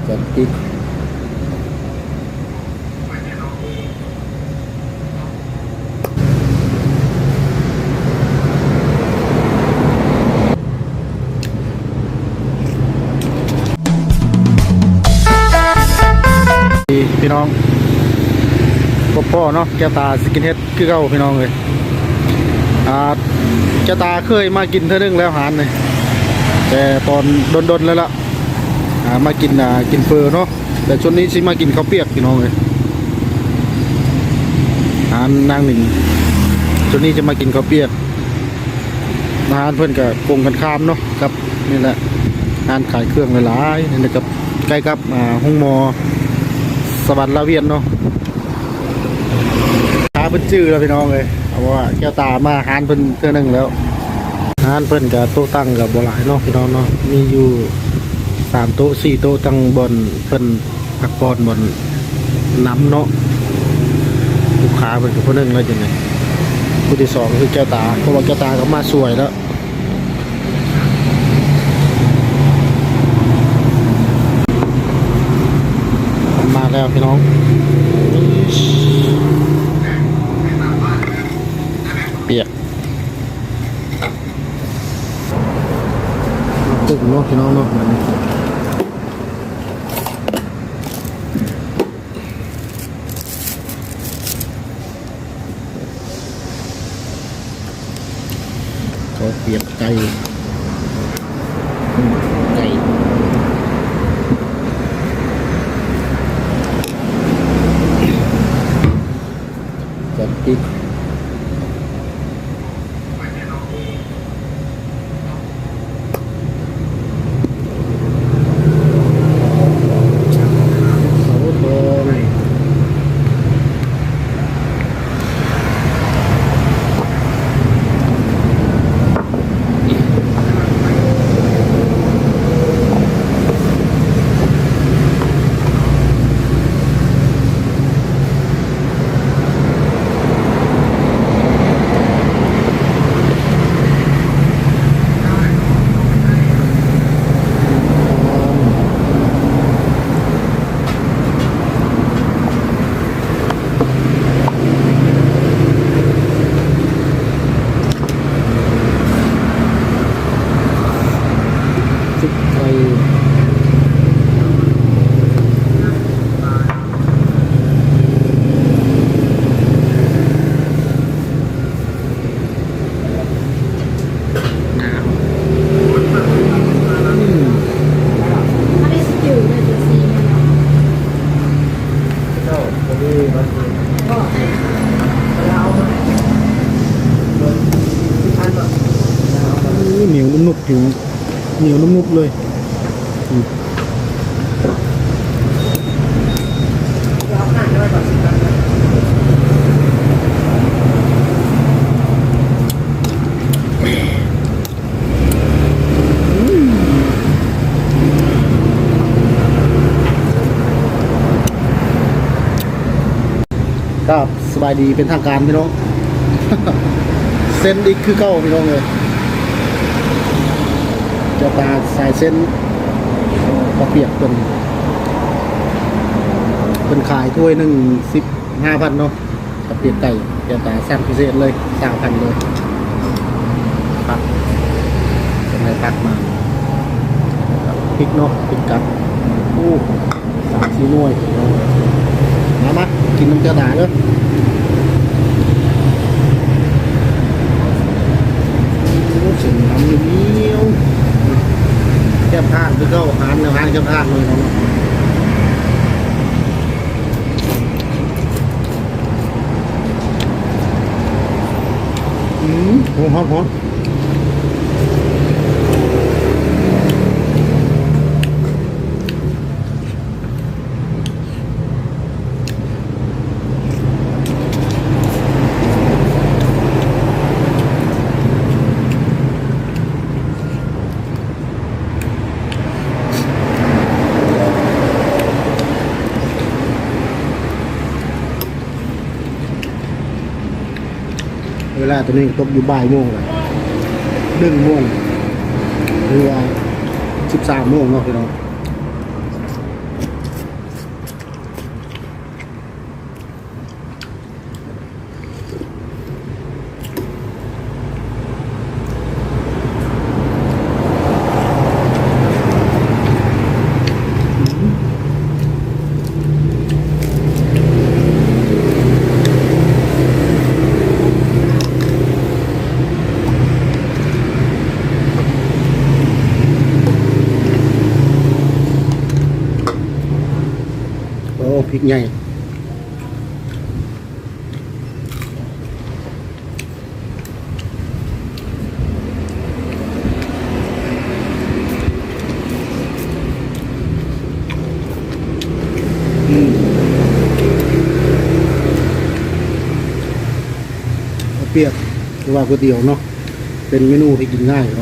ກະຕິກ ພີ່ນ້ອງ ພົບພໍ້ເນາະ ແກ້ວຕາຊິກິນເຫັດ ຄືເກົ່າພີ່ນ້ອງເອີຍ. ອ່າ ແກ້ວຕາເຄີຍມາກິນເທື່ອໜຶ່ງແລ້ວຮ້ານນີ້ ແຕ່ຕອນດົນໆແລ້ວລະ ອ່າ ມາກິນ ອ່າ ກິນເຝີເນາະ ແຕ່ຊຸດນີ້ຊິມາກິນເຂົ້າປຽກພີ່ນ້ອງເອີຍ. ຮ້ານນາງໜິງ ຊຸດນີ້ຈະມາກິນເຂົ້າປຽກ. ຮ້ານເພິ່ນກະກົງກັນຂ້າມເນາະ ກັບນີ້ແຫຼະ ຮ້ານຂາຍເຄື່ອງຫຼາຍໆ ນີ້ກັບ ໃກ້ກັບ ອ່າ ໂຮງໝໍສະຫວັນລາວຽນເນາະ. ຫາເພິ່ນຈື່ແລ້ວພີ່ນ້ອງເອີຍ ເພາະວ່າແກ້ວຕາມາຮ້ານເພິ່ນເທື່ອໜຶ່ງແລ້ວ. ຮ້ານເພິ່ນກະໂຕະຕັ່ງກະບໍ່ຫຼາຍເນາະພີ່ນ້ອງເນາະ ມີຢູ່ສາມໂຕະສີ່ໂຕະ ທັງບ່ອນເພິ່ນພັກຜ່ອນ ບ່ອນນຳເນາະ. ລູກຄ້າເພິ່ນກະຜູ້ໜຶ່ງແລ້ວ ຈັ່ງໃດ ຜູ້ທີສອງຄືແກ້ວຕາ ເພາະວ່າແກ້ວຕາກະມາສວຍແລ້ວ. ມາແລ້ວພີ່ນ້ອງ ປຽກ ຕຶ້ງເນາະພີ່ນ້ອງເນາະ. ເຂົ້າປຽກໄກ່ ໄກ່ ກະຕິກ. ໜຽວນຸບໆ ຜິວ ໜຽວນຸບໆເລີຍ. ກາບສະບາຍດີເປັນທາງການພີ່ນ້ອງ ເຊັນອີກຄືເກົ່າພີ່ນ້ອງເອີຍ. ເຈົ້າຕາສາຍເຊັນ ເຂົ້າປຽກເພິ່ນ ເພິ່ນຂາຍຖ້ວຍໜຶ່ງສິບຫ້າພັນເນາະ. ເຂົ້າປຽກໄກ່ ແກ້ວຕາສັ່ງພິເສດເລີຍ ຊາວພັນເລີຍ. ຜັກ ເພິ່ນໃຫ້ຜັກມາ ພິກເນາະ ພິກກັດ ໂອ້ ສາມສີ່ໜ່ວຍ. ມາ ມາ ກິນນຳແກ້ວຕາເດີ. ໂອ້ ເສັ້ນໜຽວໆ ແຄບທາງຄືເກົ່າ ຮ້ານແນວຮ້ານແຄບທາງເລີຍເນາະ. ອືມ ໂອ້ ຮ້ອນໆ. ເວລາຕອນນີ້ຕົກຢູ່ບ່າຍໂມງລະ ໜຶ່ງໂມງ ຫຼືວ່າສິບສາມໂມງເນາະພີ່ນ້ອງ. ພິກໃຫຍ່ ອືມ ເອົາປຽບ ຫຼືວ່າກ໋ວຍຕຽວເນາະ ເປັນເມນູທີ່ກິນງ່າຍ ເພ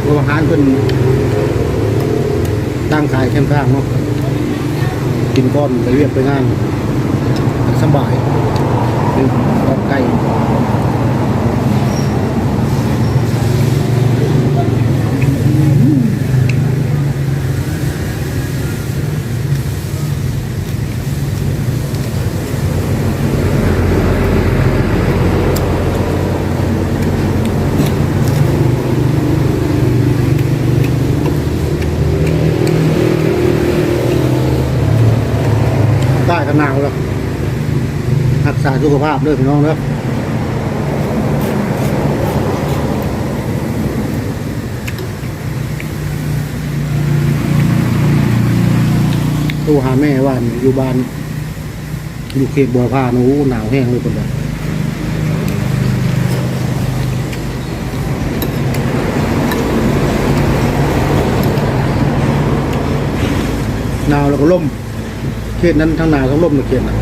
າະວ່າຮ້ານເພິ່ນຕັ້ງຂາຍແຄມທາງເນາະ ກິນກ່ອນໄປວຽກໄປງານ ສະບາຍ ເປັນກອງໄກ່. ອາກາດກະໜາວແລ້ວ ຮັກສາສຸຂະພາບເດີພີ່ນ້ອງເດີ. ໂທຫາແມ່ວ່າຢູ່ບ້ານ ຢູ່ເຂດບົວຜານ ໂອ້ ໜາວແຮງເລີຍເພິ່ນວ່າ ໜາວແລ້ວກໍລົມ. ເຂດນັ້ນທັງໜາວທັງລົມເນາະ ເຂດນັ້ນ.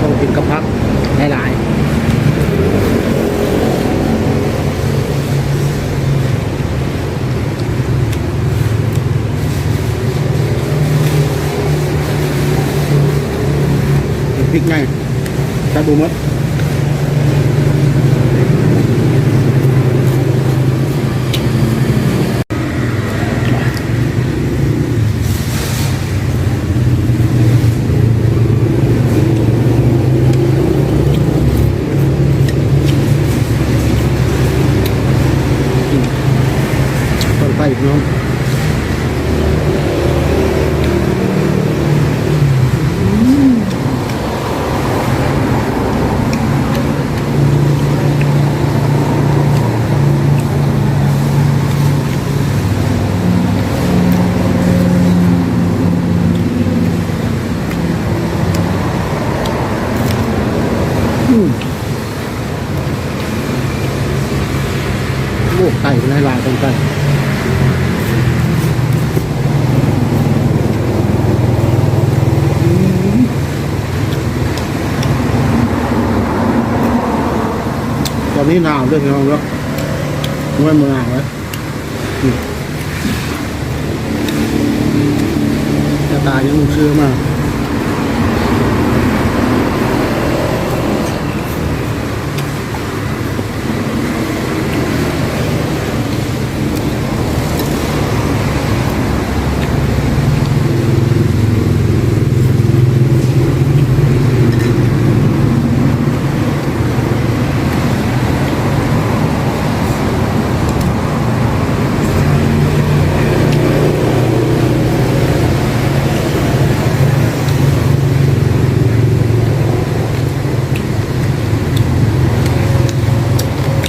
ຕ້ອງກິນກັບຜັກຫຼາຍໆ. ເປັນພິກໃຫຍ່ ແຊບບໍ່ໝົດ. ເປີດໄຟພີ່ນ້ອງ. ອືມ ໂອ້ ໄກ່ເພິ່ນໃຫ້ຫຼາຍ ເປັນໄກ່. ຕອນນີ້ໜາວເດີພີ່ນ້ອງເດີ ບໍ່ແມ່ນບໍ່ໜາວເດ້ ອືມ ແຕ່ຕາຍັງເຊື້ອມາ.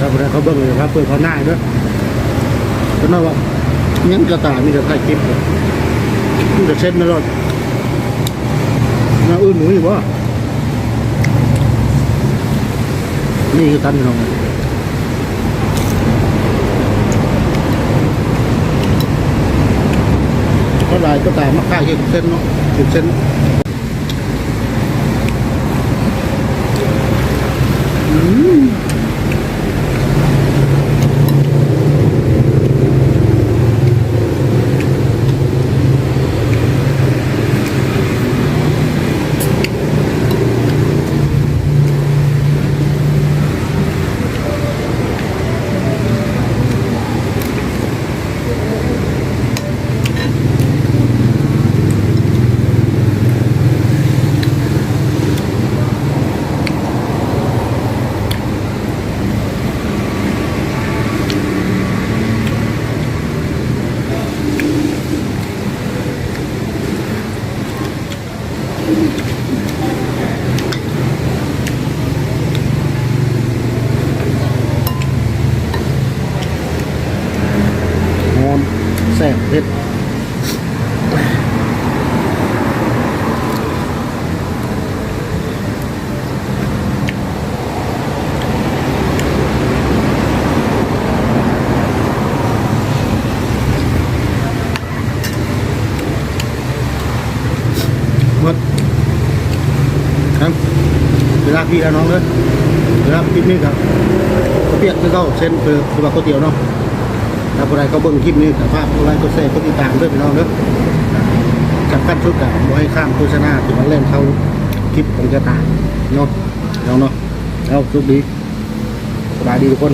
ຖ້າຜູ້ໃດເຂົາເບິ່ງ ເຂົາເປີດເຂົາໜ້າເດີ ເພິ່ນວ່າຫຍັງກະຕາ ມີແຕ່ຖ່າຍຄລິບ ມີແຕ່ເຊັນມາໂລດ ແນວອື່ນບໍ່ມີບໍ່? ມີຄືກັນພີ່ນ້ອງ ສ່ວນຫຼາຍກະຕາມັກຂາຍເຮັດເຊັນເນາະ ເຮັດເຊັນ. ອືມ. ແຊບເຜັດ ໝົດ ເວລາກິນແລ້ວນ້ອງເອີຍ ເວລາກິນນີ້ກໍ ເປັນຄືເກົ່າ ເຊັ່ນຄືວ່າ ກ໋ວຍຕຽວເນາະ. ຖ້າຜູ້ໃດເຂົ້າເບິ່ງຄລິບນີ້ກໍຝາກກົດໄລ ກົດແຊ ກົດຕິດຕາມເດີພີ່ນ້ອງເດີ. ສຳຄັນສຸດກໍບໍ່ໃຫ້ຂ້າມໂຄສະນາທີ່ມັນແລ່ນເຂົ້າຄລິບຂອງເຈົ້າຕາເນາະ ພີ່ນ້ອງເນາະ. ເອົາ ໂຊກດີ ສະບາຍດີທຸກຄົນ.